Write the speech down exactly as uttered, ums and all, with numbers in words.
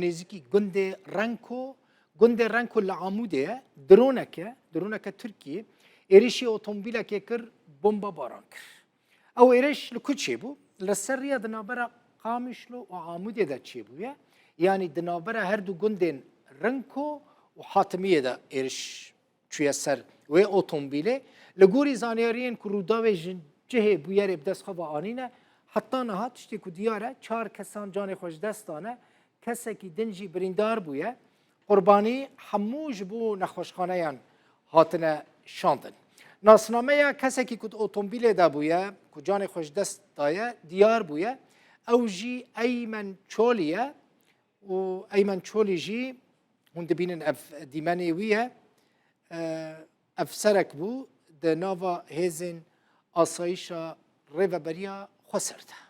nêzîkî gundê Renko, gundê Renko li Amûdê ye, droneke, droneke Tirkiyê êrişî otomobîlekê kir, bomba baran kir. Ew êriş li ku çêbû? Li ser riya di navbera Qamişlo û Amûdê de çêbûye. Yanî di navbera her du gundên Renko û Hatimiyê de êriş çûye ser wê otomobîlê. Li gorî zanyariyên ku Rûdawê ji cihê bûyerê bi dest xwe ve anîne, heta niha tiştê ku diyar e, çar kesan canê xwe ji dest dane, kesekî din jî birîndar bûye. Qurbanî hemû ji bo nexweşxaneyan hatine şandin. Nasnameya kesekî ku di otomobîlê de bûye, ku canê xwe ji dest daye, diyar bûye. Ew jî Eymen Çolî ye û Eymen Çolî jî, hûn dibînin ev dîmenê wî ye, e, efserek bû di nava hêzên asayîşa Rêveberiya Xweser de.